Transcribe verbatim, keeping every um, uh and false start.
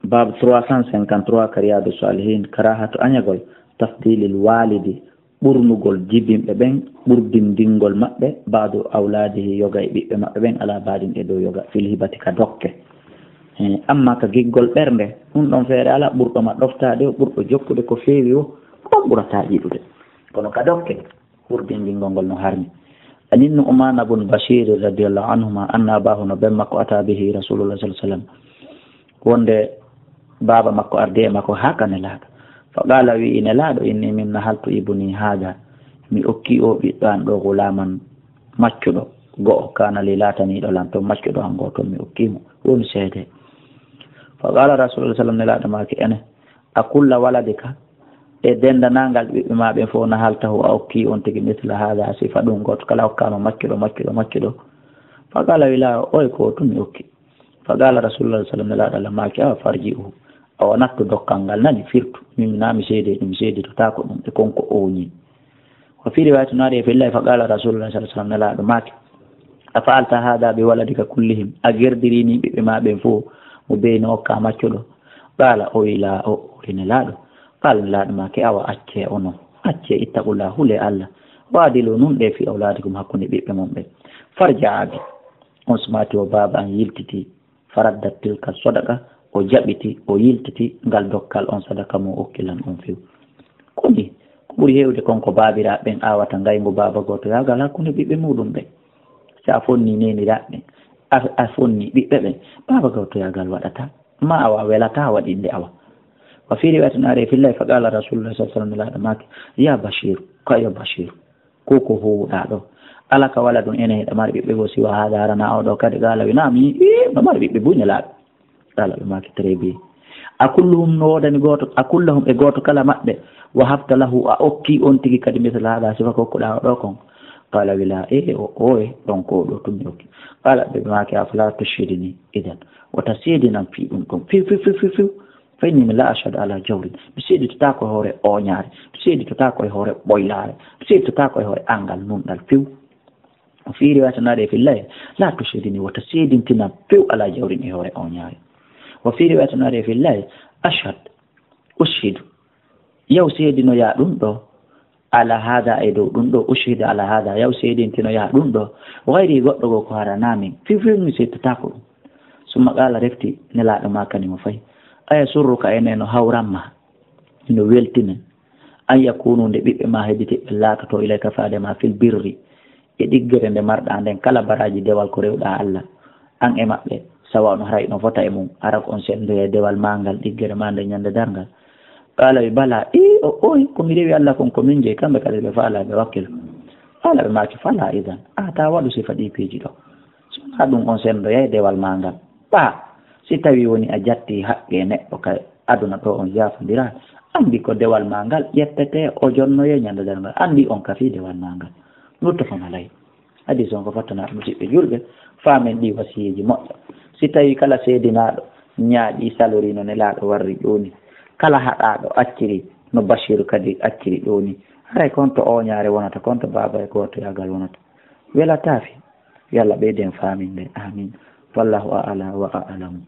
Baabu trois cent cinquante-trois ka Riyadu Salihin, karahatu añagol tafdilil walidi, ɓurnugol jibinɓe ɓen, ɓurdindingol maɓɓe, baadu awladihi, yoga e ɓiɓɓe maɓɓe ɓen, ala baadin e dow yoga, fil hibati ka dokke. Eh, amma ka giggol ɓernde, ɗum ɗon feere ala, ɓurɗo ma ɗoftaade o, ɓurɗo jokkude ko feewi o, on ɓurata yiɗude. Kono ka dokke, ɓurdindingol ngol no harmi. Anin Nu'man bun Bashir radiyallahu anhuma, anna abahu, no ben makko, ata bihi Rasulullah sallallahu alaihi wasallam. Wonde baaba makko ardi e makko haa ka Nelaaɗo. Fa qala, wi'i Nelaaɗo, inni min nahaltu ibni hada, mi okki o ɓiɗɗo an ɗo gulaman maccuɗo go'o, kana li, laataniiɗo lan ton, maccuɗo an go'o ton mi okki mo, woni seede. Fa qala Rasulullah sallam, Nelaaɗo maaki, ene, a kulla waladika, e dendanangal ɓiɓɓe ma ɓen fof, nahaltahu, a okki on tigi misla hada, sifa ɗum gooto kala, okkama maccuɗo, maccuɗo, maccuɗo. Fa qala, wi la, oy ko tumi okki. Fa qala Rasulullah sallallahu alaihi wasallam, Nelaaɗo Allah maaki, awa farji'uhu, awa nattu dokkal ngal, nani, firtu, min na mi seede ɗum, mi seeditotaako ɗum e konko oñi. Wa fi riwayatin, no ari e fillay, fa qala Rasulullah sallallahu alaihi wasallam, Nelaaɗo maaki, a fa'alta hada bi waladika kullihim, a gerdirini ɓiɓɓe ma ɓen fof, mo beyno okka maccuɗo? Qala, o wi la, o wi Nelaaɗo. Qala, Nelaaɗo maaki, awa accee onon, accee, ittaqullah, hulee Allah, wa adilu, nunɗee fi awladikum, hakkunde ɓiɓɓe mon ɓen. Farja'a bi, on sumati o baaba an yiltiti, faraddat tilka sadaqa, o jaɓiti, o yiltiti ngal dokkal, on sadaka mo okki lan on few. Koni, ko ɓuri heewde kon ko baabiraaɓe ɓen aawata ngayngu baaba gootoyaagal hakkunde ɓiɓɓe muuɗum ɓen. Si a fonni neeniraaɓe ɓen, a, a fonni ɓiɓɓe ɓen, baaba gootoyaagal waɗata, ma awa welataa waɗinde awa. Wa fi riwayatin, no ari e fillay, fa qala Rasulullah sallallahu alaihi wasallam, Nelaaɗo maaki, ya Bashir, ko yo Bashir, ko ko huuwɗaa ɗo? Alaka waladun, ene hiɗa mari ɓiɓɓe goo siwa hada, harana oo ɗo kadi? Qala, wi naam, ii, no mari ɓiɓɓe buy, Nelaaɗo. Qala, ɓe maaki, très bien. A kulluhum, no woodani gooto, a kullahum, e gooto kala maɓɓe, wahabta lahu, a okki on tigi kadi misla hada, sifa ko okkuɗaa o ɗo kon? Qala, wi la, e, o, o, e, ɗon ko o ɗo tun mi okki. Qala, ɓe maaki, afala tushhiduni idan, wota seedinan fii ɗum ɗon, few, few, few, few, few. Fa inni mi la ashhadu ala jawrin. Mi seeditotaako e hoore ooñaare. Mi seeditotaako e hoore ɓoylaare. Mi seeditotaako e hoore angal nunɗal few. Wa fi riwayatin, no ari e fillay, la tushhiduni, wota seedintinan few ala jawrin e hoore ooñaare. Wa fi riwayatin, no ari e fillay, ashhad, ushhidu, yaw seedinoyaa ɗum ɗo, ala hada, e dow ɗum ɗo, ushhida ala hada, yaw seedintinoyaa ɗum ɗo, gayri, goɗɗo goo ko harana min, few few mi seeditotaako ɗum. Summa qala, refti Nelaaɗo maakani mo fay, ayasurruka, ene no hawran ma, no weltine, an yakunu, nde ɓiɓɓe ma hedditiɓɓe laatoto, ilayka, faade ma, fil birri, e ɗiggere nde marɗaa nden, kala baraaji dewal ko rewɗaa Allah, an e maɓɓe, sawa on haray no fota e mum, hara ko on senndoya e dewal maa ngal, ɗiggere maa nde ñande darngal. Qala, wi bala, i, o, oy, ko mi rewi Allah kon, ko min jeyi, kamɓe kadi ɓe faalaa, ɓe wakkilo. Qala, ɓe maaki, fala idan, a ta waɗu sifa ɗi piiji ɗo. So wonaa ɗum, on senndoyay dewal maa ngal. Ɓaa, si tawii woni a jattii haqqee neɗɗo ka aduna ɗo, on yaafondiraa, anndi ko dewal maa ngal ƴettete, o jonnoyee ñande darngal, anndi on kafii dewal maa ngal. Muttafaqun alayh. Hadiis on ko fottanaaɗo, musiɓɓe julɓe, faamen ɗii wasiyeeji moƴƴa. Si tawii kala seedinaaɗo ñaaƴii, salorii no Nelaaɗo warri jooni, kala haɗaaɗo acciri no Bashiiru kadi acciri jooni, haray ko honto ooñaare wonata, ko honto baaba e gootoyaagal wonata? Welataa fii. Yo Allah ɓeydu en faaminde. Amin. Wallahu a'la wa a'lamu.